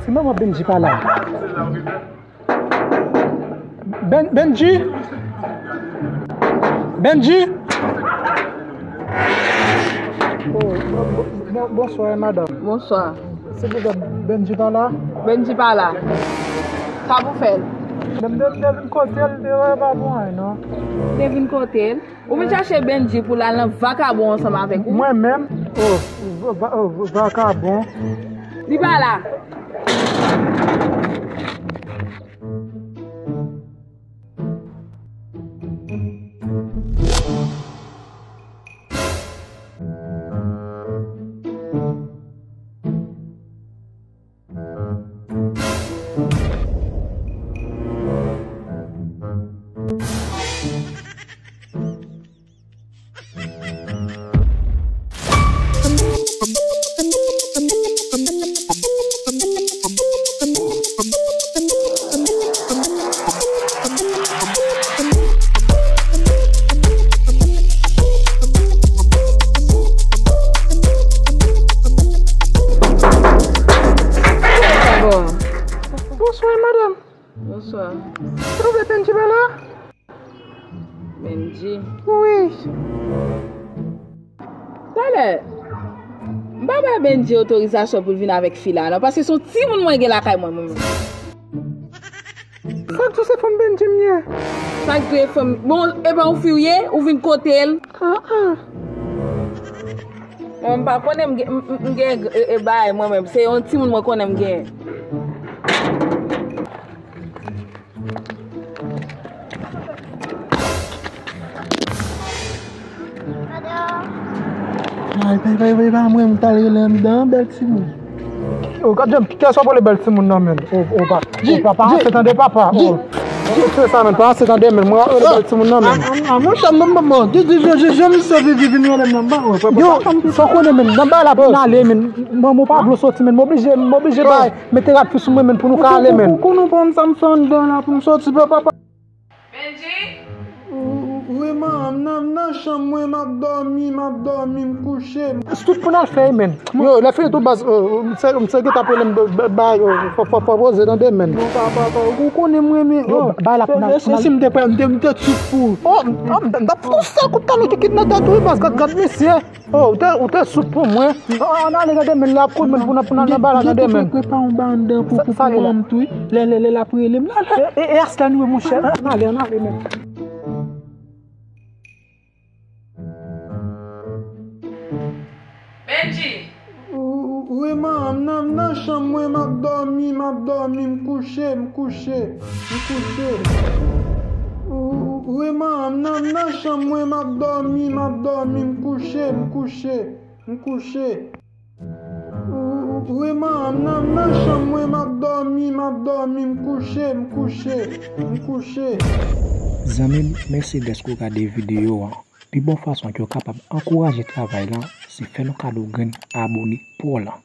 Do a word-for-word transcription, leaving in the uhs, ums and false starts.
Manman Benji pa la. Ben, Benji? Benji? Oh, bon, bon, bonswa, madanm. Bonswa. Silvouplè, Benji pa la? Benji pa la. Sa pou fè l? Men m te, m te vin kote l, te wè pa bon anyen, non. Te vin kote l? Ou vin chache Benji pou l al nan vakabon ansanm avèk ou? Mwen menm? Oh, va, va, vakabon. Li pa la. Bonswa, madanm. Bonswa. Ou twouve Benji pa la? Benji. Wi. Talè, m pa bay Benji otorizasyon pou l vin avèk fi la, non, paske se yon timoun mwen gen lakay mwen, mwen menm. Sa k di w se fanm Benji m ye? Sa k di w e fanm, bon, e pa yon fi w ye, ou vin kote l? Ah, ah. Mwen, m pa konnen m gen, m, m, m gen, e, e, bagay mwen menm. Se yon timoun mwen konnen m gen. Ay, bay, bay, bay, bay, mwen, m t al rele anndan, bèl timoun. Yo, gad jan, kiyès w ap rele bèl timoun nan, menm? O, o, pa, o, papa, se tande papa. O, se sa, menm, pa, se tande, menm. Mwen, rele bèl timoun nan, menm. A, a, a, monchè, m, m, m, di, di, di, di, jan misye vivi vin rele m nan, ba, o, papa. Yo, sa w konnen, menm, nan bagay la pou n ale, menm. Manman w pa vle w soti, menm. M oblije, m oblije bay, mete rad fi sou mwen, menm, pou nou ka ale, menm. Pou, pou, pou nou pran sa m fè anndan la, pou m soti, papa. Benji? Wi, manman, m nan, m nan chanm mwen, m ap dòmi, m ap dòmi, m kouche. Se tout pou n al fè, men. Yo, lè fini tou, baz, euh, m se, m se gen t ap rele m, ba, ba, yo, fò, fò, fò poze tande, men. Non, papa, papa, ou konnen mwen, men, yo, oh, bay la pou n al, e, pou n al. Si m te pran, m te, m te tchoup pou. Oh, m, m, m t ap fout sa kout talon ki kit nan tèt ou, baz, gad, gad, mesye. Oh, ou te, ou te sout pou mwen. Oh, ann ale nan demen la, pou mwen, pou nan, pou nan, nan bal la nan demen. Gen tou prepare yon ba anndan pou, pou, pou manman m tou, wi. Lè, lè, lè l ap rele m la, la. E, e, e Aslan wi, monchè. Ann ale, ann ale, men. Benji. Wi, manman, m nan, m nan chanm mwen, m ap dòmi, m ap dòmi, m kouche, m kouche, m kouche. Wi, manman, m nan, m nan chanm mwen, m ap dòmi, m ap dòmi, m kouche, m kouche, m kouche. Wi, manman, m nan, m nan chanm mwen, m ap dòmi, m ap dòmi, m kouche, m kouche, m kouche. Zanmi m, mèsi dèske w gade videyo a. Pi bon fason ke w kapab ankouraje travay la, se fè nou kado grenn abone pa w lan.